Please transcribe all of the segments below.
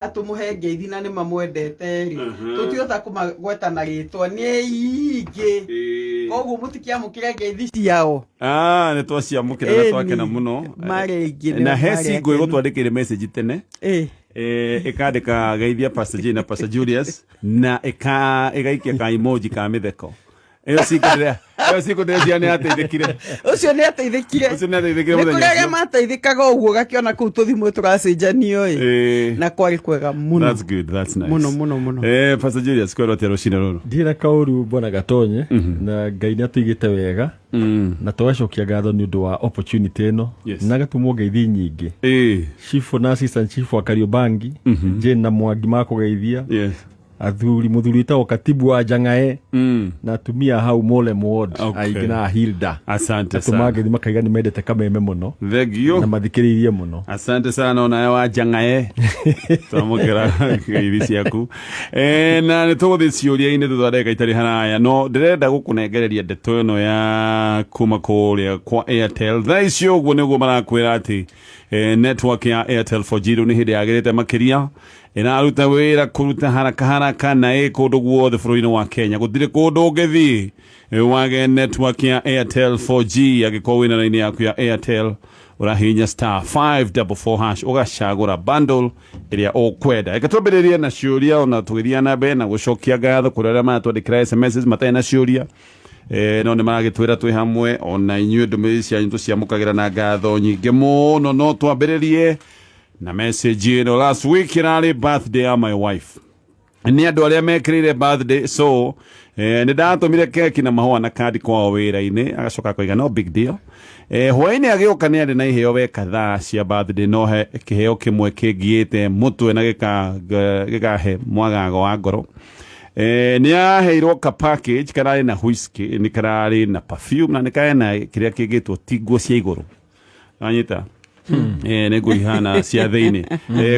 Tũmũhe ngeithi na nĩ mamwendete rĩ, tũtihota kũmagweta na rĩtwa, nĩ aingĩ, koguo mũtikĩamũkĩre ngeithi ciao. Ah, nĩ twaciamũkĩra na twakena mũno. Marĩ aingĩ nĩ Na he marĩ cingo akenu. ĩgũtwandĩkĩire message tene. Ĩkandĩka "Geithia Pastor Jane na Pastor Julius" na ĩgaikia ka emoji ka mĩtheko. Ĩyo cingo ndĩreciria nĩ ateithĩkire. Ũcio nĩ ateithĩkire. Ũcio nĩ ateithĩkire Nĩ mũthenya kũrĩ arĩa ũcio. mateithĩkaga ũguo, gakĩona kũu tũthimũ tũracenjanio ĩ, na kwarĩ kwega mũno. That's good, that's nice. Mũno, mũno, mũno. Pastor Julius, kwĩrwo atĩa rũcinĩ rũrũ? Ndirĩ na kaũru, bwana Gatonye, na Ngai nĩ atũigĩte wega na tũgacokia ngatho nĩ ũndũ wa opportunity ĩno na gatũmwo ngeithi nyingĩ. Chief na assistant chief wa Kariobangi, Jane na Mwangi, makũgeithia. Athuri, mũthuri wĩtagwo Katibu wa Njang'ae na atumia hau Mole Ward aingĩ na Hilda. Asante atũma sana. Ngeithi makaiga nĩ mendete kameme mũno Thank you. na mathikĩrĩirie mũno. Asante sana onawe wa Njang'ae, twamũkĩra ngeithi ciaku. Na nĩ tũgũthiĩ ciũria-inĩ thutha wa ndagĩka itarĩ haraya, no ndĩrenda gũkũnengereria ndeto ĩno ya kuma kũrĩa kwa Airtel. Thaa ici ũguo nĩguo marakwĩra atĩ network ya Airtel 4G rĩu nĩ hĩndĩ yagĩrĩte makĩria, ĩraruta wĩra kũruta haraka haraka na ĩ kũndũ guothe bũrũri-inĩ wa Kenya. Gũtirĩ kũndũ ũngĩthiĩ wage network ya Airtel 4G. Angĩkorwo wĩna raini yaku ya Airtel, ũrahihinya *544# ũgacagũra bundle ĩrĩa ũkwenda. Reke twambĩrĩrie na ciũria ona tũgĩthiĩ na mbere na gũcokia ngatho kũrĩ arĩa maratwandĩkĩra SMS matarĩ na ciũria, no nĩ maragĩtwĩra twĩ hamwe. Ona inyuĩ ndũmĩrĩri cianyu tũciamũkagĩra na ngatho nyingĩ mũno. No twambĩrĩrie na message ĩno: "Last week ĩrarĩ birthday ya my wife. Nĩ andũ arĩa mekĩrĩire birthday, so nĩ ndatũmire keki na mahũa na kandi kwao wĩra-inĩ." Agacoka akoiga, "No big deal. Hwaĩ-inĩ agĩũka nĩ arĩ na iheo we kadhaa cia birthday, no he kĩheo kĩmwe kĩngiĩte mũtwe na gĩkahe mwagago wa ngoro. Nĩ aheirwo ka package kararĩ na whisky, nĩ kararĩ na perfume na nĩ karĩ na kĩrĩa kĩngĩtwo ti nguo cia igũrũ." Anyita, nĩ nguo ihana cia thĩinĩ.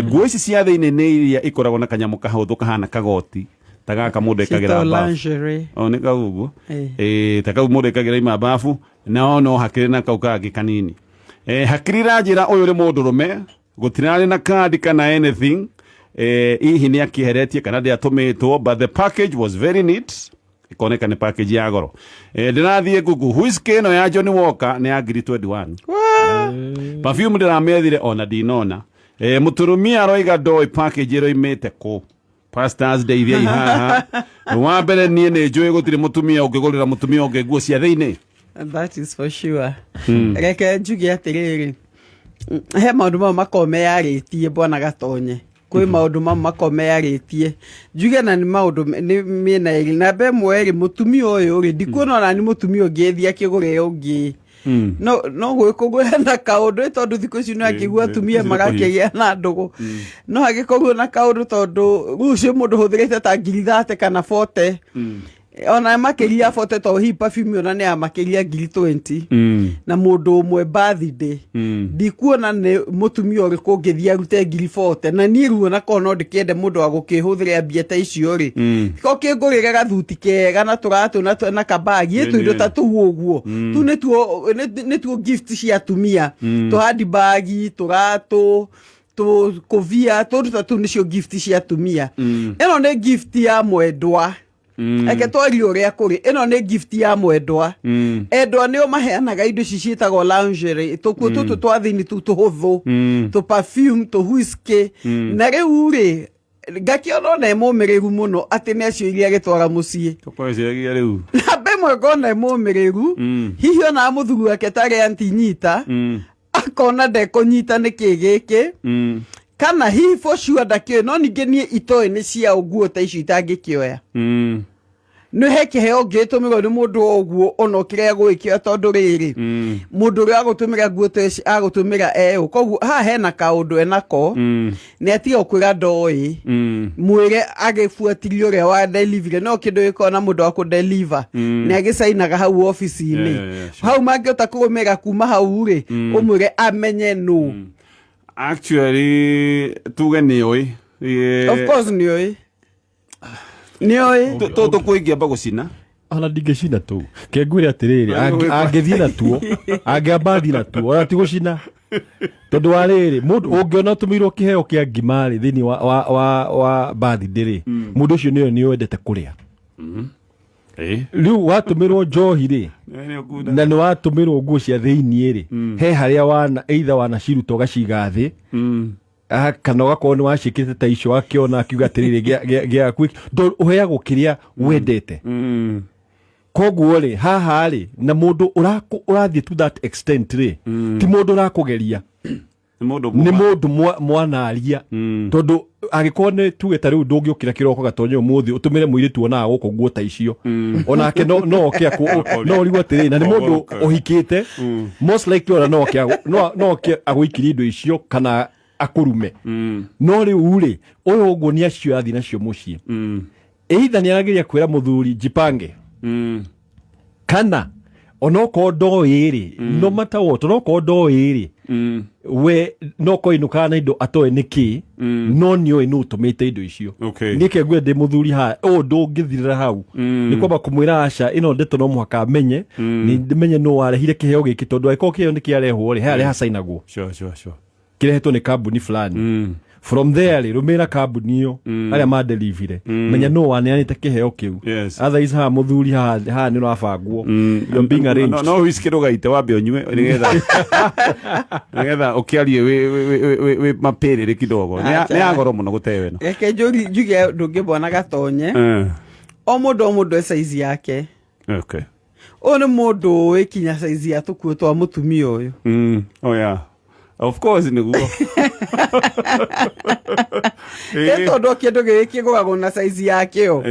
Nguo ici cia thĩinĩ nĩ iria ikoragwo na kanyamũ kahũthũ kahana kagoti ta gaka mũndũ ekagĩra Ciĩtagwo bafu. Lingerie. O nĩ kau ũguo. Ta kau mũndũ ekagĩra ima bafu, nao no hakĩrĩ na kau kangĩ kanini. Hakiri ranjĩra ũyũ nĩ mũndũrũme, gũtirarĩ na kandi kana anything. Hihi nĩ akĩeheretie kana ndĩatũmĩtwo, but the package was very neat, ĩkoneka nĩ package ya goro. Ndĩrathiĩ Google, whisky ĩno ya Johnny Walker nĩ ya ngiri 21, perfume ndĩramĩethire ona ndinona. Mũtũrũmia aroiga ndoĩ package ĩroimĩte kũ. Pastors, ndeithiai haha. Wa mbere, niĩ nĩ njũĩ gũtirĩ mũtumia ũngĩgũrĩra mũtumia ũngĩ nguo cia thĩinĩ. That is for sure. Reke njuge atĩrĩrĩ, he maũndũ mamwe makoragwo meyarĩtie, bwana Gatonye. Kwĩ maũndũ mamwe makoragwo meyarĩtie, njuge, na nĩ maũndũ nĩ mĩena ĩrĩ. Namba ĩmwe rĩ, mũtumia ũyũ rĩ, ndikuona ona nĩ mũtumia ũngĩ thiĩ akĩgũre ũngĩ, no gwĩkũgũra na kaũndũ ĩ, tondũ thikũ ici nĩ akĩigua atumia ici nĩ marakĩgĩa na ndũgũ, no hagĩkorwo na kaũndũ, tondũ rĩu ũcio mũndũ hũthĩrĩte ta ngiri 30 kana 40, ona makĩria 40, tondũ hihi perfume ona nĩ ya makĩria ngiri 20 na mũndũ ũmwe birthday, ndikuona nĩ mũtumia ũrĩkũ ũngĩthiĩ arute ngiri 40. Na niĩ ruo nakorwo no ndĩkĩende mũndũ wa gũkĩhũthĩra mbia ta icio rĩ, ko kĩngũrĩre gathuti kega na tũratũ na kabagi ĩ, tũindo ta tũu ũguo, tu nĩtuo nĩtuo gift cia atumia, tũ handbag, tũratũ, tũkũbia, tũndũ ta tũu nĩcio gift cia atumia. Ĩno nĩ gift ya mwendwa. Reke twarie ũrĩa kũrĩ, ĩno nĩ gift ya mwendwa. Endwa nĩo maheanaga indo ici ciĩtagwo lingerie, tũkuo tũtũ twa thĩinĩ tũu tũhũthũ, tũ perfume, tũ whisky. Na rĩu rĩ, ngakĩona ona ĩ mũmĩrĩru mũno atĩ nĩ acio iria agĩtwara mũciĩ. Tũkweciragia rĩu. Namba ĩmwe, ngona ĩ mũmĩrĩru, hihi ona mũthuri wake tarĩ antinyita, akona ndekũnyita nĩ kĩ gĩkĩ, kana hihi for sure ndakĩũĩ. No ningĩ niĩ itoĩ nĩ cia nguo ta icio itangĩkĩoya. Nĩ he kĩheo ũngĩtũmĩrwo nĩ mũndũ o ũguo ona ũkĩrĩa gwĩkĩoya, tondũ rĩrĩ, mũndũ ũrĩa agũtũmĩra nguo ta ici agũtũmĩra eũ. Koguo haha hena kaũndũ enako, nĩ atiga kwĩra ndoĩ, mwĩre agĩbuatirie ũrĩa wa delivery. No kĩndũ gĩkoragwo na mũndũ wa kũ-deliver nĩ agĩcainaga hau obici-inĩ. Yeah. Hau mangĩhota kũrũmĩrĩra kuma hau rĩ, ũmwĩre amenye nũ. Actually, tuge nĩ ũĩ. Of course nĩ ũĩ, nĩ ũĩ. Tũtũ kũingĩamba gũcina. Ona ndingĩcina tũu, kengwĩre atĩrĩrĩ, angĩthiĩ natuo, angĩamba thiĩ natuo, ona ti gũcina. Tondũ wa rĩrĩ, mũndũ ũngĩona ũtũmĩirwo kĩheo kĩa ngima rĩ thĩinĩ wa birthday rĩ, mũndũ ũcio nĩwe nĩ wendete kũrĩa. Rĩu watũmĩrwo njohi rĩ, Nĩ ũkunda. Na nĩ watũmĩrwo nguo cia thĩiniĩ rĩ, he harĩa wana either wanaciruta ũgaciga thĩ, kana ũgakorwo nĩ waciĩkĩte ta icio, akĩona akiuga atĩrĩrĩ, gĩaku tondũ ũheagwo kĩrĩa wendete. Koguo rĩ, haha rĩ, na mũndũ ũrathiĩ to that extent rĩ, ti mũndũ ũrakũgeria. Nĩ mũndũ nĩ mũndũ mwanaria, tondũ angĩkorwo nĩ tuge ta rĩu ndũngĩũkĩra kĩroko gatonye ũmũthĩ ũtũmĩre mũirĩtu onaga gũkũ nguo ta icio, onake no oke no ũrigwo atĩrĩrĩ, na nĩ mũndũ Ogũrũka. ũhikĩte, most likely ona no oke agũikirie indo icio kana akũrume. No rĩu rĩ, ũyũ ũguo nĩ acio athiĩ nacio mũciĩ, either nĩ arageria kwĩra mũthuri jipange, kana onokorwo ndoĩ rĩ, no matter what, onokorwo ndoĩ rĩ, we no korwo inũkaga na indo atoĩ nĩ kĩ, no nĩ oĩ nũ ũtũmĩte indo icio. Nĩkĩ ngwenda ndĩ mũthuri haha ũũ ndũngĩthirĩra hau, nĩ kwamba kũmwĩra aca, ĩno ndeto no mũhaka amenye, nĩ menye nũ warehire kĩheo gĩkĩ, tondũ angĩkorwo kĩheo nĩ kĩarehwo rĩ, he harĩa hacainagwo, kĩrehetwo nĩ kambuni fulani. From there rĩ, rũmĩrĩra kambuni ĩyo arĩa madelivire, menya nũ waneanĩte kĩheo kĩu. Otherwise haha mũthuri, haha nĩ ũrabangwo. You're being arranged. No whisky ndũgaite, wambe ũnyue nĩgetha ũkĩarie wĩ mapĩrĩrĩ kidogo. Acha. Nĩ ya goro mũno gũteo ĩno. Reke njuge ũndũ ũngĩ, bwana Gatonye. O mũndũ e size yake. Ũyũ nĩ mũndũ ũĩ kinya size ya tũkuo twa mũtumia ũyũ. Oh yeah. Of course nĩguo. Ĩ tondũ kĩndũ gĩkĩ kĩgũragwo na size yakĩo,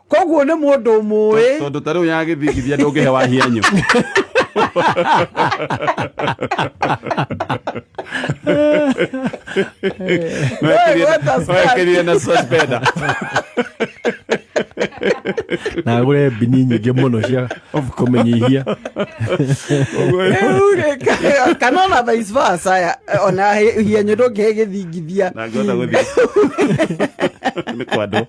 koguo nĩ mũndũ mũĩ. Tondũ ta rĩu ya gĩthingithia ndũngĩhe wa hianyũ. Gweta skirt. Wekĩrire na suspender. Na agũre mbini nyingĩ mũno cia kũmenyihia. Rĩu rĩ, kana ona vice versa, ona hianyũ ndũngĩhe gĩthingithia. Na ngĩhota gũthiĩ nĩ kwandwo,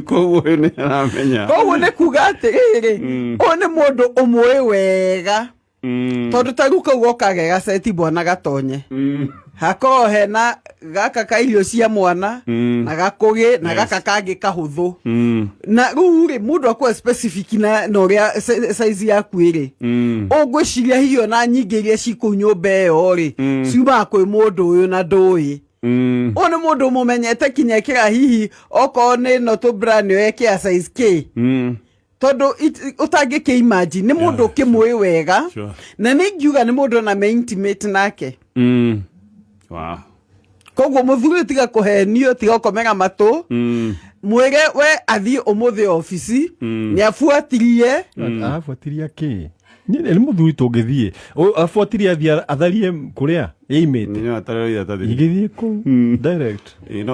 koguo ũyũ nĩ aramenya. Koguo nĩ kuga atĩrĩrĩ, ũyũ nĩ mũndũ ũmũĩ wega, tondũ ta rĩu kau goka gegaceti, bwana Gatonye, hakorwo hena gaka ka irio cia mwana, na gakũgĩ na gaka kangĩ kahũthũ, na rĩu rĩ, mũndũ akorwo specific na ũrĩa size yaku ĩrĩ. Ũngwĩciria hihi ona nyingĩ iria ci kũu nyũmba ĩyo rĩ, ciumaga kwĩ mũndũ ũyũ na ndũĩ. Ũyũ nĩ mũndũ ũmũmenyete kinya ĩkĩra hihi okorwo nĩ ĩno tũ brand nĩyo ĩkĩra size K, tondũ ũtangĩkĩ imagine nĩ mũndũ ũkĩmũĩ wega. Na nĩ ingiuga nĩ mũndũ ona me intimate nake. Koguo mũthuri ũyũ, tiga kũhenio, tiga gũkomera matũ. Mwĩre we athiĩ ũmũthĩ obici nĩ abuatirie. Arabuatiria kĩ? Nĩ mũthuri tũngĩthiĩ abuatirie, athiĩ atharie kũrĩa ĩimĩte. Nĩ atarĩ tathiri. Ingĩthiĩ kũu direct.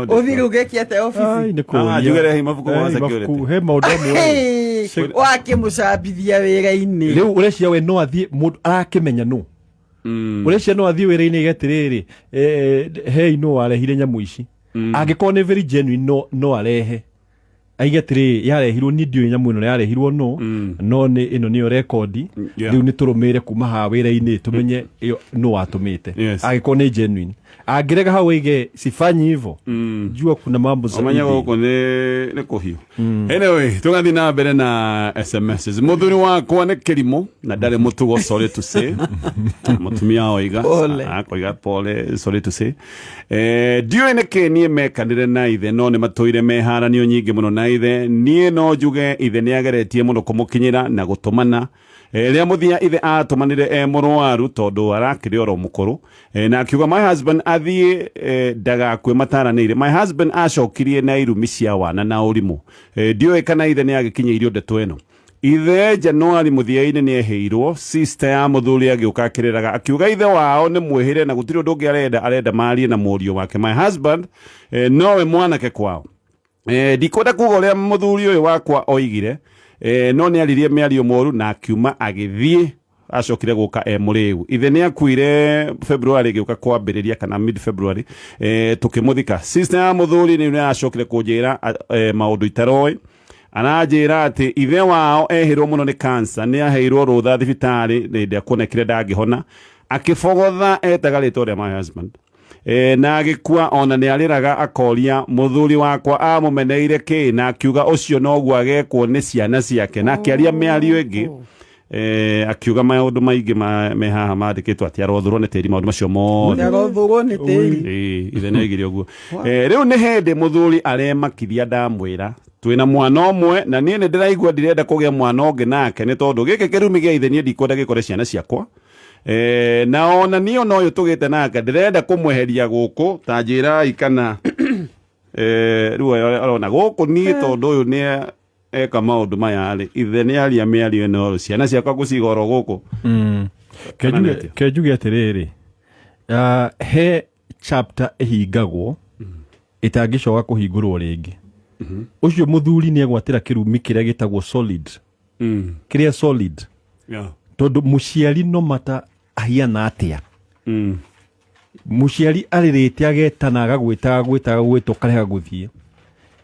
Ũthiĩ rĩu geki atĩa obici? Ai, nĩ Ah, kũũria. njuge rehe mabuku ma Ai, security. mabuku, he maũndũ amwe. Hey, wakĩmũcambithia wĩra-inĩ. Rĩu ũreciria we no athiĩ mũndũ arakĩmenya nũ? Ũreciria no athiĩ wĩra-inĩ ige atĩrĩrĩ, hei, nũ warehire nyamũ ici? Angĩkorwo nĩ very genuine, no arehe aige atĩrĩrĩ, yarehirwo, niĩ ndiũĩ nyamũ ĩno yarehirwo no no nĩ ĩno nĩyo rekondi. Rĩu nĩ tũrũmĩrĩre kuma haha wĩra-inĩ tũmenye ĩyo nũ watũmĩte. Angĩkorwo nĩ genuine, angĩrega hau aige sifanyi hivyo, jua kuna mambo Ũmenye zaidi. Gũkũ nĩ kũhiũ. Anyway, tũgathiĩ na mbere na SMSs. Mũthuri wakwa nĩ kĩrimũ na ndarĩ mũtugo, sorry to say. Mũtumia oiga. Pole. Akoiga pole, sorry to say. Ndiũĩ nĩkĩ niĩ mekanire na ithe, no nĩ matũire meharanio nyingĩ mũno na ithe. Niĩ no njuge ithe nĩ ageretie mũno kũmũkinyĩra na gũtũmana. Rĩa mũthia ithe atũmanire e mũrwaru, tondũ arakĩrĩ oro mũkũrũ, na akiuga my husband athiĩ, ndagakue mataranĩire. My husband acokirie na irumi cia wana na ũrimũ. Ndiũĩ kana ithe nĩ agĩkinyĩirio ndeto ĩno. Ithe Januari mũthia-inĩ nĩ ehĩirwo. Sister ya mũthuri agĩũka akĩrĩraga, akiuga ithe wao nĩ mwĩhĩre na gũtirĩ ũndũ ũngĩ arenda, arenda marie na mũriũ wake my husband, nowe mwanake kwao. Ndikwenda kuga ũrĩa mũthuri ũyũ wakwa oigire, no nĩ aririe mĩario mũru na akiuma agĩthiĩ. Acokire gũka e mũrĩu. Ithe nĩ akuire February ĩgĩũka kwambĩrĩria kana mid February, tũkĩmũthika. Sister ya mũthuri nĩ acokire kũnjĩra maũndũ itaroĩ. Aranjĩra atĩ ithe wao ehĩrwo mũno nĩ cancer, nĩ aheirwo rũtha thibitarĩ hĩndĩ ĩrĩa kuonekire ndangĩhona, akĩbogotha etaga rĩtwa rĩa my husband. Na agĩkua ona nĩ arĩraga akoria mũthuri wakwa amũmeneire kĩ, na akiuga ũcio noguo agekwo nĩ ciana ciake, na akĩaria mĩario ĩngĩ akiuga maũndũ maingĩ me haha mandĩkĩtwo atĩ arothũrwo nĩ tĩri maũndũ macio mothe. Arothũrwo nĩ tĩri. Ĩĩ, ithe nĩ oigire ũguo. Rĩu nĩ hĩndĩ mũthuri aremakithia ndamwĩra twĩna mwana ũmwe na niĩ nĩ ndĩraigua ndirenda kũgĩa mwana ũngĩ nake nĩ tondũ gĩkĩ kĩrumi gĩa ithe niĩ ndikwenda gĩkore ciana ciakwa. Na ona niĩ ona ũyũ tũgĩte nake ndĩrenda kũmweheria gũkũ ta njĩrai kana rĩu arona gũkũ niĩ tondũ ũyũ nĩ eka maũndũ maya rĩ, ithe nĩ aria mĩario ĩno ciana ciakwa ngũciga oro gũkũ. Kana nĩ atĩa? Kenjuge atĩrĩrĩ, he chapter ĩhingagwo ĩtangĩcoka kũhingũrwo rĩngĩ. Ũcio mũthuri nĩ egwatĩra kĩrumi kĩrĩa gĩtagwo solid, kĩrĩa solid, tondũ mũciari no mata ahiana atĩa, mũciari arĩrĩte agetana agagwĩta agagwĩta agagwĩta ũkarega gũthiĩ,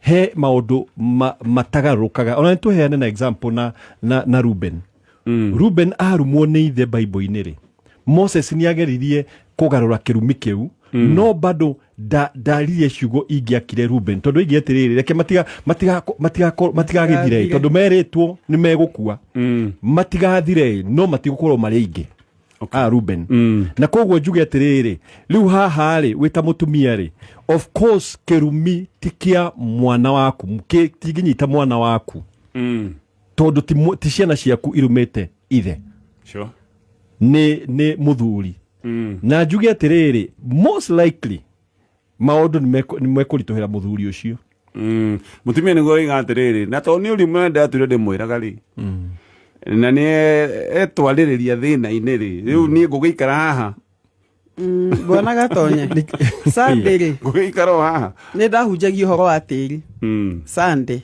he maũndũ matagarũrũkaga. Ona nĩ tũheane na example na Ruben. Ruben arumwo nĩ ithe Bible-inĩ rĩ, Moses nĩ ageririe kũgarũra kĩrumi kĩu, no bado ndaririe ciugo ingĩakire Ruben, tondũ oigire atĩrĩrĩ, reke matigagĩthire, tondũ merĩtwo nĩ megũkua, matigathire no matigũkorwo marĩ aingĩ. Ruben. Na koguo njuge atĩrĩrĩ, rĩu haha rĩ, wĩ ta mũtumia rĩ, of course kĩrumi ti kĩa mwana waku, tingĩnyita mwana waku, tondũ ti ciana ciaku irumĩte ithe. Nĩ mũthuri. Na njuge atĩrĩrĩ, most likely maũndũ nĩ mekũritũhĩra mũthuri ũcio. Mũtumia nĩguo oiga atĩrĩrĩ, na tondũ nĩ ũrimũ ndatũire ndĩmwĩraga rĩ, na nĩ etwarĩrĩria thĩna-inĩ rĩ, rĩu niĩ ngũgĩikara haha. Bwana Gatonye, Sunday rĩ, ngũgĩikara o haha. Nĩ ndahunjagia ũhoro wa tĩri. Sunday.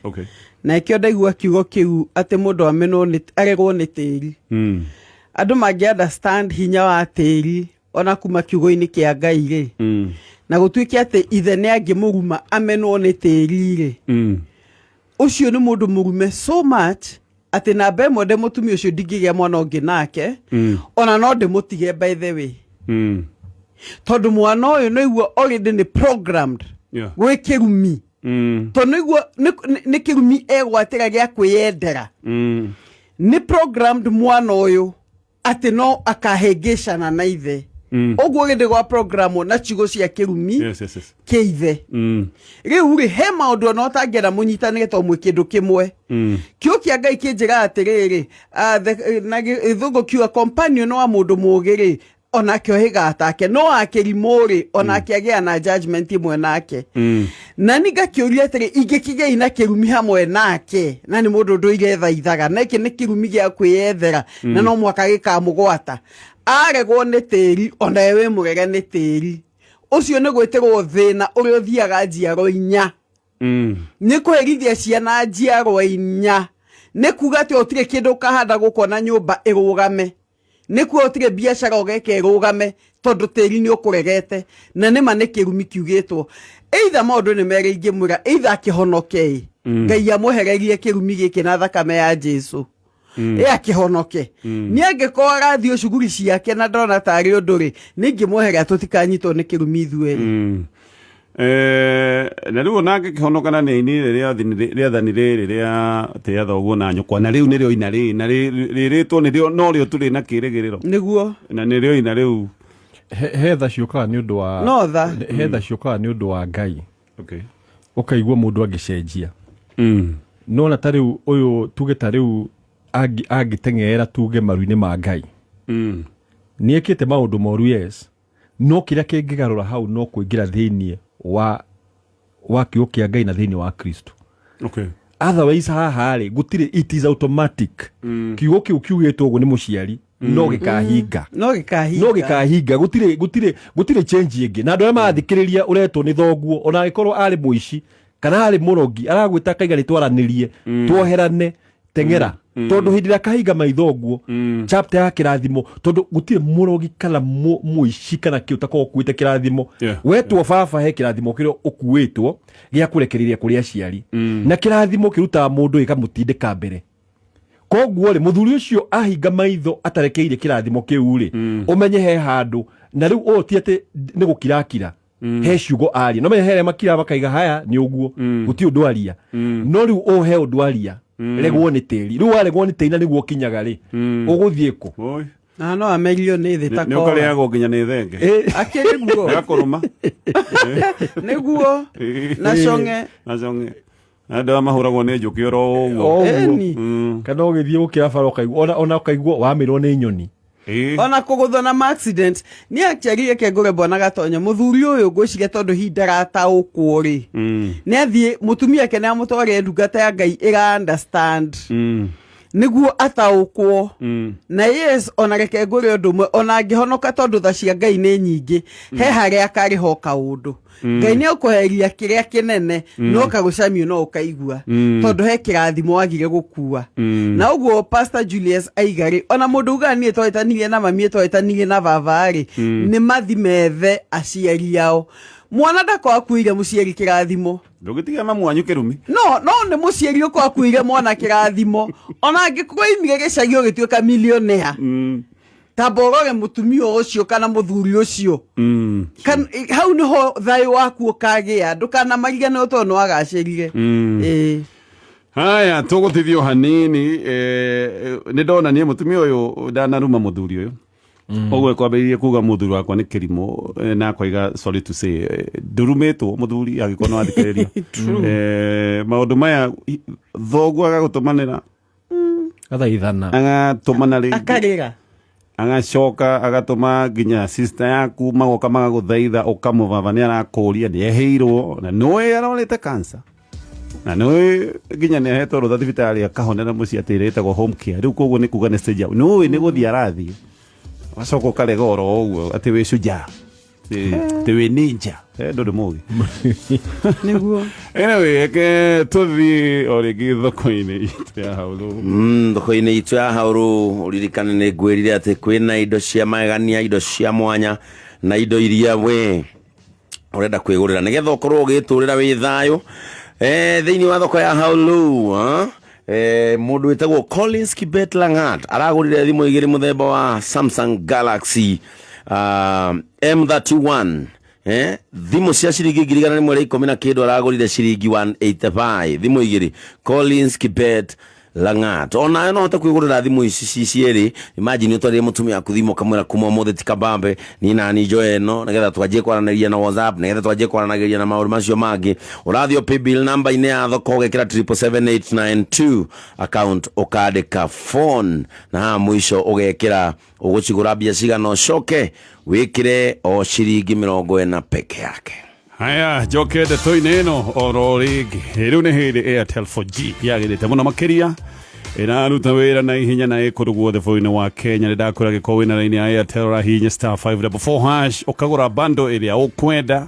Na ĩkĩo ndaigua kiugo kĩu atĩ mũndũ amenwo nĩ aregwo nĩ tĩri. Andũ mangĩ understand hinya wa tĩri ona kuma kiugo-inĩ kĩa Ngai rĩ, na gũtuĩke atĩ ithe nĩ angĩmũruma amenwo nĩ tĩri rĩ, ũcio nĩ mũndũ mũrume so much atĩ namba ĩmwe ndĩ mũtumia ũcio ndingĩgĩa mwana ũngĩ nake, ona no ndĩmũtige by the way, tondũ mwana ũyũ nĩguo already nĩ programmed gwĩ kĩrumi, tondũ nĩguo nĩ kĩrumi egwatĩra gĩa kwĩyendera, nĩ programmed mwana ũyũ atĩ no akahĩngĩcana na ithe. Ũguo gĩthĩ gwa programwo na ciugo cia kĩrumi kĩa ithe. Rĩu rĩ, he maũndũ ona ũtangĩenda mũnyitanĩre tondũ mwĩ kĩndũ kĩmwe. Kiugo kĩa Ngai kĩnjĩraga atĩrĩrĩ, na gĩthũngũ kiuga companion wa mũndũ mũũgĩ rĩ, onake ohĩgaga take, no wa kĩrimũ rĩ, onake agĩaga na judgment ĩmwe nake. Na niĩ ngakĩũria atĩrĩ, ingĩkĩgĩa na kĩrumi hamwe nake, na nĩ mũndũ ndũire thaithaga, na gĩkĩ nĩ kĩrumi gĩa kwĩyethera, na no mũhaka gĩkamũgwata. Aregwo nĩ tĩri, ona we wĩ mũrege nĩ tĩri. Ũcio nĩ gwĩtĩrwo thĩna ũrĩa ũthiaga njiaro inya. Nĩ kũherithia ciana njiarwa inya. Nĩ kuga atĩ gũtirĩ kĩndũ ũkahanda gũkũ na nyũmba ĩrũgame. Nĩ kuga gũtirĩ biacara ũgeka ĩrũgame tondũ tĩri nĩ ũkũregete. Na nĩma nĩ kĩrumi kiugĩtwo. Either maũndũ nĩ merĩ ingĩmwĩra, either akĩhonoke ĩ, Ngai amwehererie kĩrumi gĩkĩ na thakame ya Jesu. Ĩ akĩhonoke. Nĩ angĩkorwo arathiĩ cuguri ciake na ndona tarĩ ũndũ rĩ, nĩ ingĩmweheria tũtikanyitwo nĩ kĩrumi ithuerĩ. Na rĩu ona angĩkĩhonoka na nĩ ainire rĩathani rĩrĩ rĩa tĩa thoguo na nyũkwa, na rĩu nĩrĩo ina rĩ, na rĩrĩtwo nĩrĩo norĩo tũrĩ na kĩrĩgĩrĩro. Nĩguo. Na nĩrĩo ina rĩu. He tha ciũkaga nĩ ũndũ wa No tha. He tha ciũkaga nĩ ũndũ wa Ngai. Ũkaigua mũndũ angĩcenjia. No na ta rĩu ũyũ tuge ta rĩu angĩteng'era tuge maru-inĩ ma Ngai. Nĩ ekĩte maũndũ moru, yes. No kĩrĩa kĩngĩgarũra hau no kũingĩra thĩinĩ wa kiugo kĩa Ngai na thĩinĩ wa Kristo. Otherwise haha rĩ, gũtirĩ, it is automatic. Kiugo kĩu kiugĩtwo ũguo nĩ mũciari, no gĩkahinga. No gĩkahinga. No gĩkahinga. Gũtirĩ change ĩngĩ. Na andũ arĩa marathikĩrĩria ũretwo nĩ thoguo, ona angĩkorwo arĩ mũici kana arĩ mũrogi, aragwĩta akaiga nĩ twaranĩrie, tuoherane. Teng'era, tondũ hĩndĩ ĩrĩa kahinga maitho ũguo, chapter ya kĩrathimo, tondũ gũtirĩ mũrogi kana mũici kana kĩ ũtakorwo ũkuĩte kĩrathimo. Wetwo baba, he kĩrathimo kĩrĩa ũkuĩtwo gĩa kũrekereria kũrĩ aciari, na kĩrathimo kĩrutaga mũndũ gĩkamũtindĩka mbere. Koguo rĩ, mũthuri ũcio ahinga maitho atarekeire kĩrathimo kĩu rĩ, ũmenye he handũ na rĩu ũyũ ti atĩ nĩ gũkirakira, he ciugo aria, no menye he arĩa makiraga makaiga haya nĩ ũguo, gũtirĩ ũndũ aria. No rĩu ũyũ he ũndũ aria, regwo nĩ tĩri. Rĩu waregwo nĩ tĩri na nĩguo ũkinyaga rĩ, ũgũthiĩ kũ? Oi. Na no amerio nĩ thĩ ta Nĩ koa. ũkarĩagwo nginya nĩ thenge. Akĩrĩ guo. Ĩgakũrũma. Nĩguo na cong'e. Na cong'e. Andũ aya mahũragwo nĩ njũkĩ oro ũguo. O ũguo. Ĩni. Kana ũgĩthiĩ gũkĩra bara ũkaigua ona ũkaigua wamĩrwo nĩ nyoni. Ona kũgũthwo na accident nĩ actually, reke ngũre bwana Gatonyo, mũthuri ũyũ ngwĩciria tondũ hihi ndarataũkwo rĩ, nĩ athiĩ mũtumia ake nĩ amũtwarĩre ndungata ya Ngai ĩra understand nĩguo ataũkwo. Na yes, ona reke ngũre ũndũ ũmwe, ona angĩhonoka, tondũ tha cia Ngai nĩ nyingĩ, he harĩa akarĩho kaũndũ Ngai nĩ ũkũheria kĩrĩa kĩnene, no kagũcamio no ũkaigua, tondũ he kĩrathimo wagire gũkua. Na ũguo Pastor Julius aiga rĩ, ona mũndũ ugaga niĩ twahĩtanirie na mami, twahĩtanirie na baba rĩ, nĩ mathi methe aciari ao. Mwana ndakorwo akuĩire mũciari kĩrathimo. Ndũngĩtiga mamu wanyu kĩrumi. No nĩ mũciari ũkorwo akuĩire mwana kĩrathimo, ona angĩkorwo imire gĩcagi ũgĩtuĩka millionaire, tamba ũrore mũtumia ũcio kana mũthuri ũcio. Hau nĩho thayũ waku ũkagĩa, ndũkanamariganĩrwo tondũ nĩ wagacĩrire. Ĩĩ. Haya, tũgũtithio hanini. Nĩ ndona niĩ mũtumia ũyũ ndanaruma mũthuri ũyũ ũguo kwambĩrĩirie kuga mũthuri wakwa nĩ kĩrimũ, na akoiga, sorry to say, ndũrumĩtwo mũthuri angĩkorwo nĩ wathikĩrĩria maũndũ maya. Thoguo agagũtũmanĩra, Athaithana. Agatũmana rĩngĩ, akarĩra, agacoka agatũma nginya sister yaku, magoka magagũthaitha, ũkamũbaba nĩ arakũria, nĩ eheirwo na nĩũĩ arorĩte cancer, na nĩũĩ nginya nĩ ahetwo rũtha thibitarĩ akahonera mũciĩ atĩ ĩrĩa ĩtagwo home care. Rĩu koguo nĩ kuga nĩ stage ya nĩũĩ nĩ gũthiĩ arathiĩ, ũgacoka ũkarega oro ũguo atĩ wĩ shujaa, atĩ wĩ ninja. Ndũrĩ mũgĩ. Nĩguo. Anyway, reke tũthiĩ o rĩngĩ thoko-inĩ itũ ya haũrũ. Thoko-inĩ itũ ya haũrũ, ũririkane nĩ ngwĩrire atĩ kwĩna indo cia magegania, indo cia mwanya na indo iria we ũrenda kwĩgũrĩra nĩgetha ũkorwo ũgĩtũrĩra wĩ thayũ thĩinĩ wa thoko ya haũrũ, ha? Mũndũ wĩtagwo Collins Kibet Langat aragũrire thimũ igĩrĩ mũthemba wa Samsung Galaxy M31, thimũ cia ciringi 110,000 na kĩndũ, aragũrire ciringi 185 thimũ igĩrĩ. Collins Kibet Langat, onawe no hote kwĩgũrĩra thimũ ici ci cierĩ. Imagine ũtwarĩre mũtumia waku thimũ, ũkamwĩra kuma ũmũthĩ ti kabambe, niĩ nani njoe ĩno nĩgetha twanjie kwaranĩria na WhatsApp, nĩgetha twanjie kwaranagĩria na maũndũ macio mangĩ. Ũrathiĩ o paybill namba-inĩ ya thoko, ũgekĩra 777892, account ũkandĩka phone, na haha mũico ũgekĩra ũgũcigũra mbia cigana, ũcoke wĩkĩre o ciringi 40 peke yake. Haya, njoke ndeto-inĩ ĩno oro rĩngĩ. Rĩu nĩ hĩndĩ Airtel 4G yagĩrĩte mũno makĩria, ĩraruta wĩra na ihenya na ĩkũndũ guothe bũrũri-inĩ wa Kenya. Nĩ ndakwĩra gĩkorwo wĩna raini ya Airtel, ũrahihinya *544# ũkagũra bundle ĩrĩa ũkwenda.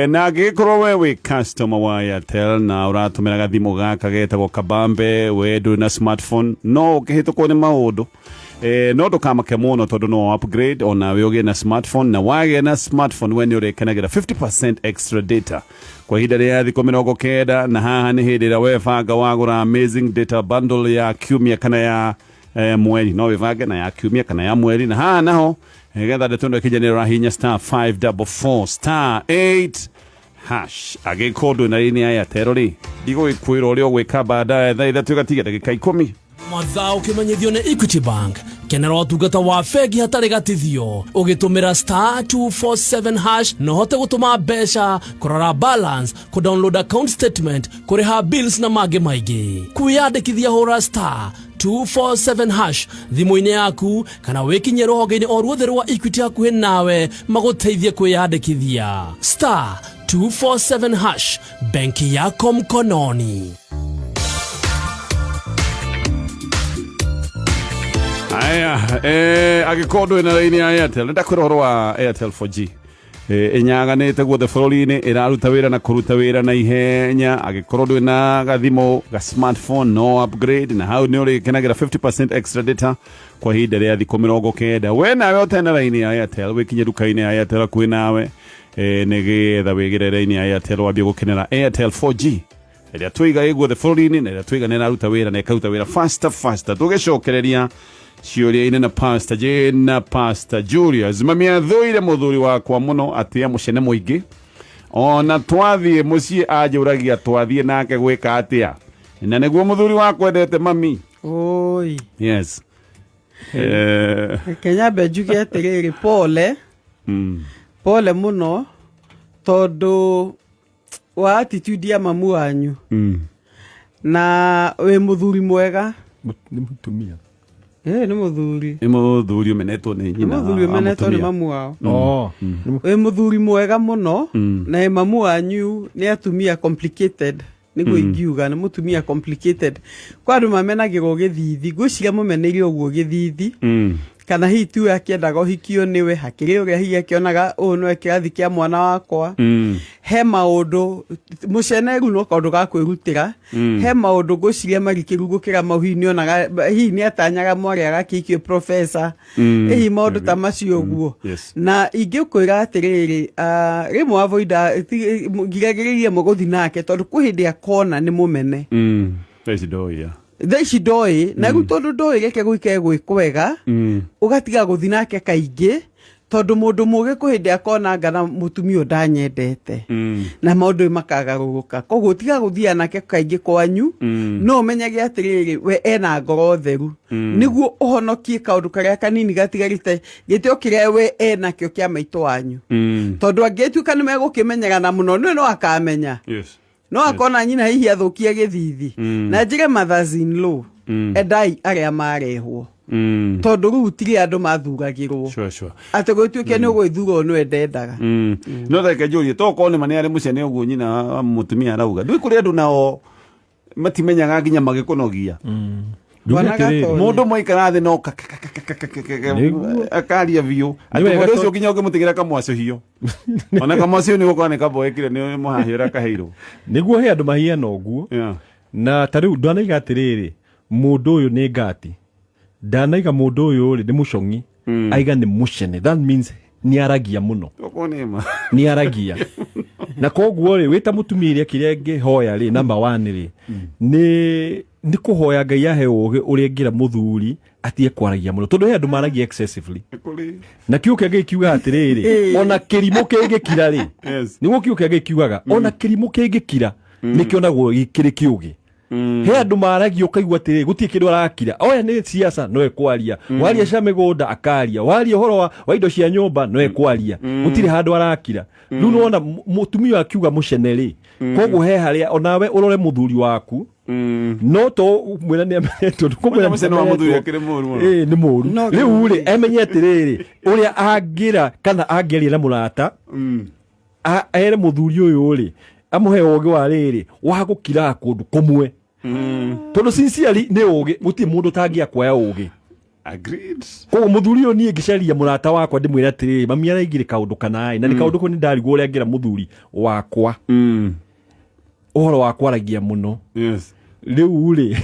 Na angĩgĩkorwo we wĩ customer wa Airtel na ũratũmĩra gathimũ gaka getagwo kabambe, we ndũrĩ na smartphone, no ũkĩhĩtũkwo nĩ maũndũ, no ndũkamake mũno tondũ no upgrade onawe ũgĩe na smartphone. Na wagĩa na smartphone, we nĩ ũrĩkenagĩra 50% extra data kwa ihinda rĩa thikũ 90. Na haha nĩ hĩndĩ ĩrĩa webanga wagũra amazing data bundle ya kiumia kana ya mweri. No wĩbange na ya kiumia kana ya mweri. Na haha naho getha ndeto ĩno ĩkinyanĩre, ũrahihinya *544*8# Angĩkorwo ndwĩ na raini ya Airtel rĩ, ndigũgĩkwĩra ũrĩa ũgwĩka baadaye. Thaa 3 igatiga ndagĩka 10. Mathaa ũkĩmenyithio nĩ Equity Bank. Kenera ũtungata wa bengi hatarĩ gatithio ũgĩtũmĩra *247# na ũhote gũtũma mbeca, kũrora balance, kũdownload account statement, kũrĩha bills na mangĩ maingĩ. Kwĩyandĩkithia, hũra *247# thimũ-inĩ yaku kana wĩkinyie rũhonge-inĩ o ruothe rwa Equity hakuhĩ nawe magũteithie kwĩyandĩkithia. *247#, benki yako mkononi. Aya, angĩkorwo ndũrĩ na raini ya Airtel, nĩ ndakwĩra ũhoro wa Airtel 4G. Ĩnyaganĩte guothe bũrũri-inĩ, ĩraruta wĩra na kũruta wĩra na ihenya. Angĩkorwo ndwĩ na gathimũ ga smartphone, no upgrade na hau nĩ ũrĩkenagĩra 50% extra data kwa ihinda rĩa thikũ 90. We nawe ũtena raini ya Airtel, wĩkinye nduka-inĩ ya Airtel hakuhĩ nawe, nĩgetha wĩgĩre raini ya Airtel wambie gũkenera Airtel 4G ĩrĩa twiga ĩ guothe bũrũri-inĩ, na ĩrĩa twiga nĩ ĩraruta wĩra na ĩkaruta wĩra faster faster. Tũgĩcokereria ciũria-inĩ na Pastor Jane na Pastor Julius. Mami athũire mũthuri wakwa mũno, atĩa mũcene mũingĩ, ona twathiĩ mũciĩ anjũragia twathiĩ nake gwĩka atĩa, na nĩguo mũthuri wakwa endete mami. Oi. Yes. Reke nyambe njuge atĩrĩrĩ, pole, pole mũno tondũ wa attitude ya mamu wanyu, na wĩ mũthuri mwega. Nĩ mũtumia. Ĩ, nĩ mũthuri. Nĩ mũthuri ũmenetwo nĩ nĩ nyina mũthuri wa ũmenetwo nĩ mũtumia. mamu wao. Oh, nĩ Wĩ mũthuri mwega mũno, na ĩ mamu wanyu nĩ atumia complicated, nĩguo ingiuga nĩ mũtumia complicated. Kwa andũ mamenagĩrwo gĩthithi, ngwĩciria mũmeneire ũguo gĩthithi, kana hihi tiwe akĩendaga ũhikio nĩwe, hakĩrĩ ũrĩa hihi akĩonaga ũyũ nĩwe kĩrathi kĩa mwana wakwa. He maũndũ mũcene rĩu no kaũndũ ga kwĩrutĩra. He maũndũ ngwĩciria marikĩru gũkĩra mau, hihi nĩonaga, hihi nĩatanyaga mwarĩ agakĩhikio professor, hihi maũndũ ta macio ũguo. Na ingĩkwĩra atĩrĩrĩ, rĩmwe avoida, ngiragĩrĩrie mũgũthi nake tondũ kwĩ hĩndĩ akona nĩ mũmene. Thaa ici ndoĩ ya. Thaa ici ndoĩ, na rĩu tondũ ndoĩ, reke gũikare gwĩ kwega, ũgatiga gũthi nake kaingĩ, tondũ mũndũ mũgĩ kwĩ hĩndĩ akona ngana mũtumia ũyũ ndanyendete, na maũndũ makagarũrũka. Koguo tiga gũthiaga nake kaingĩ kwanyu, no ũmenyage atĩrĩrĩ, we ena ngoro theru, nĩguo ũhonokie kaũndũ karĩa kanini gatigarĩte, gĩtĩo kĩrĩa we enakĩo kĩa maitũ wanyu, tondũ angĩtuĩka nĩ megũkĩmenyerana mũno, nĩwe no akamenya, no akona nyina hihi athũkie gĩthithi. Na njĩre mothers in law, endai arĩa marehwo, tondũ rĩu tirĩ andũ mathuragĩrwo Sure. atĩ gwĩtuĩke nĩ ũgwĩthura nĩwe ndendaga. No reke njũrie, to korwo nĩ ma nĩ arĩ mũcene ũguo nyina wa mũtumia arauga, ndũĩ kũrĩ andũ nao matimenyaga nginya magĩkũnogia. Njuge Bwana atĩrĩrĩ, Gatonye. Mũndũ mwaikara thĩ no Nĩguo. akaria biũ atĩ Nĩ wega mũndũ ũcio nginya ũngĩmũtigĩra kamwacũhio, ona kamwacũhio nĩ gũkorwo nĩ kamboekire nĩ mũhahĩ ũrĩa kaheirwo. Nĩguo he andũ mahiana ũguo. Na ta rĩu ndanaiga atĩrĩrĩ, mũndũ ũyũ nĩ ngati, ndanaiga mũndũ ũyũ rĩ nĩ mũcong'i, aiga nĩ mũcene, that means nĩ aragia mũno. Okorwo nĩ ma. Nĩ aragia, na koguo rĩ, wĩta mũtumia, iria kĩrĩa ngĩhoya rĩ, number one rĩ, nĩ kũhoya Ngai ahe ũgĩ ũrĩa ngĩra mũthuri atige kwaragia mũno, tondũ he andũ maragia excessively. Kũrĩ. Na kiugo kĩa Ngai kiugaga atĩrĩrĩ, ona kĩrimũ kĩngĩkira rĩ, nĩguo kiugo kĩa Ngai kiugaga, ona kĩrimũ kĩngĩkira nĩkĩonagwo kĩrĩ kĩũgĩ. He andũ maragia ũkaigua atĩrĩrĩ, gũtirĩ kĩndũ arakira. Oya nĩ siasa no ekwaria, waria cia mĩgũnda akaria, waria ũhoro wa indo cia nyũmba no ekwaria, gũtirĩ handũ arakira. Rĩu nĩwona mũtumia akiuga mũcene rĩ, koguo he harĩa onawe ũrore mũthuri waku, no to mwĩra nĩ amenyetwo, ndũkũmwĩra. Mũcene wa mũthuri akĩrĩ mũru mũno. Ĩĩ, nĩ mũru. No Rĩu rĩ, amenye atĩrĩrĩ, ũrĩa angĩra kana angĩaria na mũrata, ere mũthuri ũyũ rĩ, amũhe ũgĩ wa rĩrĩ wa gũkiraga kũndũ kũmwe, tondũ sincerely nĩ ũgĩ, gũtirĩ mũndũ ũtangĩakwaya ũgĩ. Agreed. Koguo mũthuri ũyũ, niĩ ngĩcaria mũrata wakwa ndĩmwĩre atĩrĩrĩ, mami araigire kaũndũ kanaĩ, na nĩ kaũndũ kau nĩ ndarigwo ũrĩa ngĩra mũthuri wakwa ũhoro wa kwaragia mũno. Rĩu rĩ,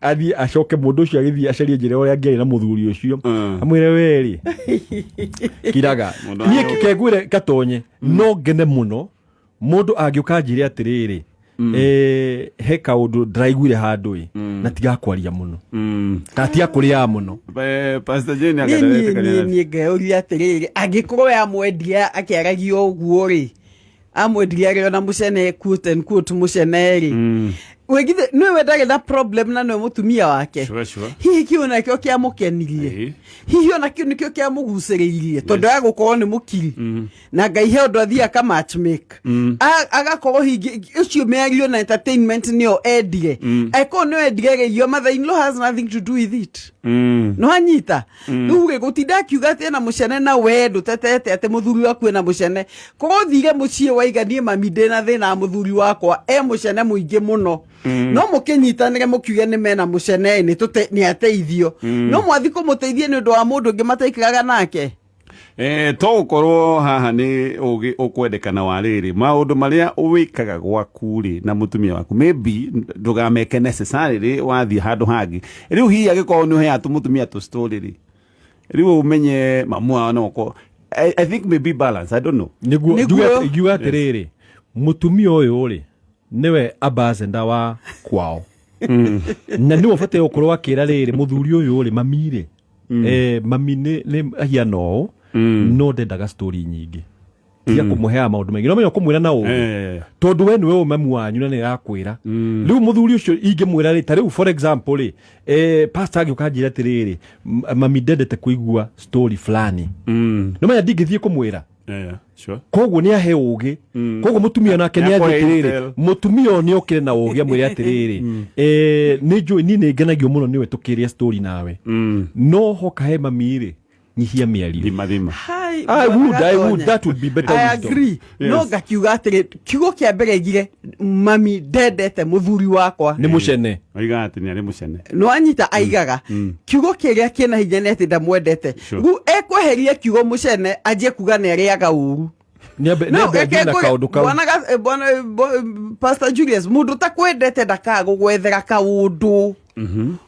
athiĩ acoke mũndũ ũcio agĩthiĩ acarie njĩra ũrĩa angĩaria na mũthuri ũcio, amwĩre we rĩ, kiraga. Mũndũ Niĩ kengwĩre gatonye, no ngene mũno mũndũ angĩũka anjĩre atĩrĩrĩ, he kaũndũ ndĩraiguire handũ ĩ, na tiga kwaria mũno, kana tiga kũrĩaga mũno. Pastor Jane niĩ akaendelea niĩ niĩ ngeyũria atĩrĩrĩ, angĩkorwo we amwendia akĩaragia ũguo rĩ, amwendirie arĩ ona mũcene, quote and quote mũcene rĩ, wĩgithe nĩwe ndarĩ na problem na nĩwe mũtumia wake. Sure. Hihi kĩu nakĩo kĩamũkenirie? Hihi ona kĩu nĩkĩo kĩamũgucĩrĩirie, tondũ agũkorwo nĩ mũkiri na Ngai he ũndũ athiĩ aka matchmake. Agakorwo hihi ũcio mĩario na entertainment nĩyo endire. Angĩkorwo nĩyo endire rĩ, your mother in law has nothing to do with it. No anyita rĩu rĩ, gũtinda akiuga atĩ ena mũcene, na we ndũtetete atĩ mũthuri waku ena mũcene. Korwo ũthire mũciĩ waiga, niĩ mami ndĩna thĩna wa mũthuri wakwa, e mũcene mũingĩ mũno, no mũkĩnyitanĩre mũkiuge nĩ mena mũcene, nĩ tũte nĩ ateithio, no mwathi kũmũteithia nĩ ũndũ wa mũndũ ũngĩ mataikaraga nake. To gũkorwo haha nĩ ũgĩ ũkwendekana wa rĩrĩ maũndũ marĩa wĩkaga gwaku rĩ na mũtumia waku, maybe ndũgameke necessarily wathiĩ handũ hangĩ. Rĩu hihi angĩkorwo nĩ ũheaga mũtumia tũ story rĩ, rĩu ũmenye mamu wao no ũkorwo, I think maybe balance, I don't know. Nĩguo. Nĩguo. Njuge atĩrĩrĩ, mũtumia ũyũ rĩ, nĩwe ambassador wa kwao na nĩwe ũbataire gũkorwo akĩra rĩrĩ mũthuri ũyũ rĩ, mami rĩ, mami nĩ ahiana ũũ, no ndendaga story nyingĩ, tiga kũmũheaga maũndũ maingĩ, no menya ũkũmwĩra na ũũ tondũ we nĩwe mamu wanyu na nĩ arakwĩra. Rĩu mũthuri ũcio ingĩmwĩra rĩ, ta rĩu for example rĩ, pastor angĩũka anjĩre atĩrĩrĩ, mami ndendete kũigua story fulani, no menya ndingĩthiĩ kũmwĩra. Yeah, sure. Koguo nĩ ahe ũgĩ, koguo mũtumia nake nĩ Nĩakũhe athiĩ atĩrĩrĩ, intel. Mũtumia ũyũ nĩ okire na ũgĩ amwĩre atĩrĩrĩ, nĩ njũĩ niĩ nĩ ngenagio mũno nĩwe tũkĩrĩa story nawe, no hoka he mami rĩ, nyihia mĩario. Thima thima. Hai, I would, that would be better I wisdom. agree. No ngakiuga atĩrĩ, kiugo kĩa mbere gire mami ndendete mũthuri wakwa. Nĩ mũcene. Oigaga atĩ nĩ arĩ mũcene. No anyita aigaga kiugo kĩrĩa kĩna hinya nĩ atĩ ndamwendete. Rĩu ekweheria kiugo mũcene, anjie kuga nĩ arĩaga ũru. Nĩ No, ambe reke anjie na ngũre- kaũndũ kau. Bwana Pastor Julius, mũndũ takwendete ndakaga gũgwethera kaũndũ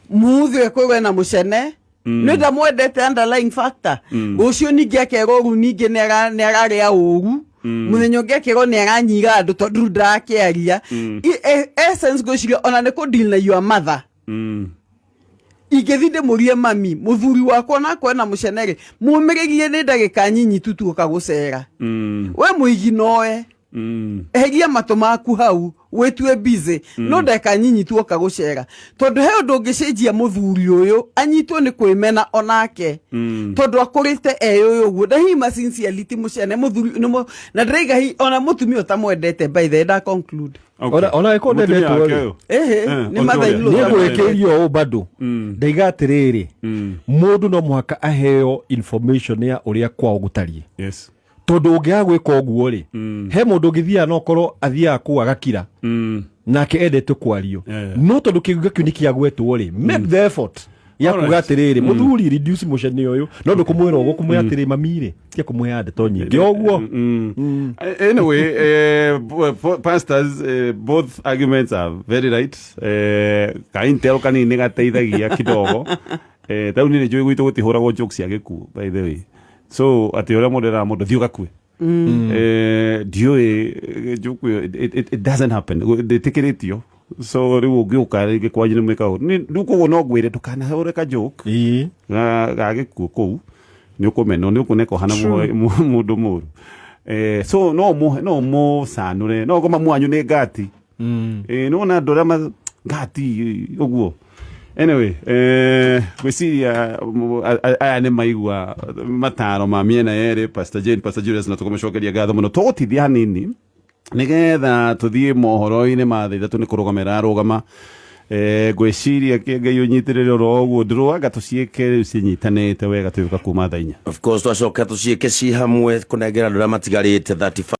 muthi ekwĩrwo na mũcene nĩ ndamwendete, underlying factor. Rũciũ ningĩ akerwo ũru, ningĩ nĩ ararĩa ũru, mũthenya ũngĩ akerwo nĩ aranyira andũ tondũ rĩu ndarakĩaria. Essence ngwĩciria ona nĩ kũ deal na your mother. Ingĩthi ndĩmũrie mami, mũthuri wakwa onakwa ena mũcene rĩ, mũmĩrĩrie nĩ ndagĩka nyinyi tu tuoka gũcera. We mũigi noe eheria matũ maku hau, wĩtue busy, no ndagĩka nyinyi tuoka gũcera, tondũ he ũndũ ũngĩcenjia mũthuri ũyũ anyitwo nĩ kwĩmena onake, tondũ akũrĩte e ũyũ ũguo na hihi ma sincerely ti mũcene mũthuri nĩ na ndĩraiga hi ona mũtumia ũtamwendete. By the way, nda conclude. Okay. Ona ĩkorwo Mũtumia ndendetwo wake rĩ. ũyũ. Ĩhĩ, nĩ ũcio mother in law. Nĩ ũtamwendete. ngũrĩkĩria ũũ bado, ndaiga atĩrĩrĩ, mũndũ no mũhaka aheo information ya ũrĩa kwao gũtariĩ, tondũ ũngĩaga gwĩka ũguo rĩ, he mũndũ ũngĩthiaga no korwo athiaga kũu agakira, nake endete kwario, no tondũ kĩugo kĩu nĩ kĩagwetwo rĩ, make the effort ya kuga atĩrĩrĩ, mũthuri, reduce mũcene ũyũ, no ndũkũmwĩra ũguo, kũmwĩra atĩrĩ, mami rĩ, tiga kũmũheaga ndeto nyingĩ ũguo. Anyway, pastors, both arguments are very right. Ka intel kanini gateithagia kidogo. Tau niĩ nĩ njũĩ gwitũ gũtihũragwo jokes cia gĩkuũ, by the way. So atĩ ũrĩa mũndũ eraga mũndũ thiĩ ũgakue. Ndiũĩ joke ĩyo, it doesn't happen. Ndĩtĩkĩrĩtio. So rĩu ũngĩũka rĩngĩ kwanyu nĩ mwĩkaga ũũ. Rĩu koguo no ngwĩre ndũkanahũre ka joke ga gĩkuũ kũu, nĩ ũkũmenwo, nĩ ũkuoneka ũhana mũndũ mũru. So no no mũcanũre no ngoma mwanyu nĩ ngati. Nĩwona andũ arĩa ngati ũguo. Anyway, ngwĩciria aya nĩ maigua mataro ma mĩena yerĩ, Pastor Jane, Pastor Julius, na tũkũmũcokeria ngatho mũno. Tũgũtithia hanini nigetha tuthiĩ mohoro-inĩ ma thaa 3 nĩ kũrũgama ĩrarũgama. Ngwĩciria kĩ Ngai ũnyitĩrĩre oro ũguo, ndĩrwanga tũciĩke rĩu cinyitanĩte wega tũgĩũka kuma thaa 4. Of course, twacoka tũciĩke ci hamwe kũnengera andũ arĩa matigarĩte 35.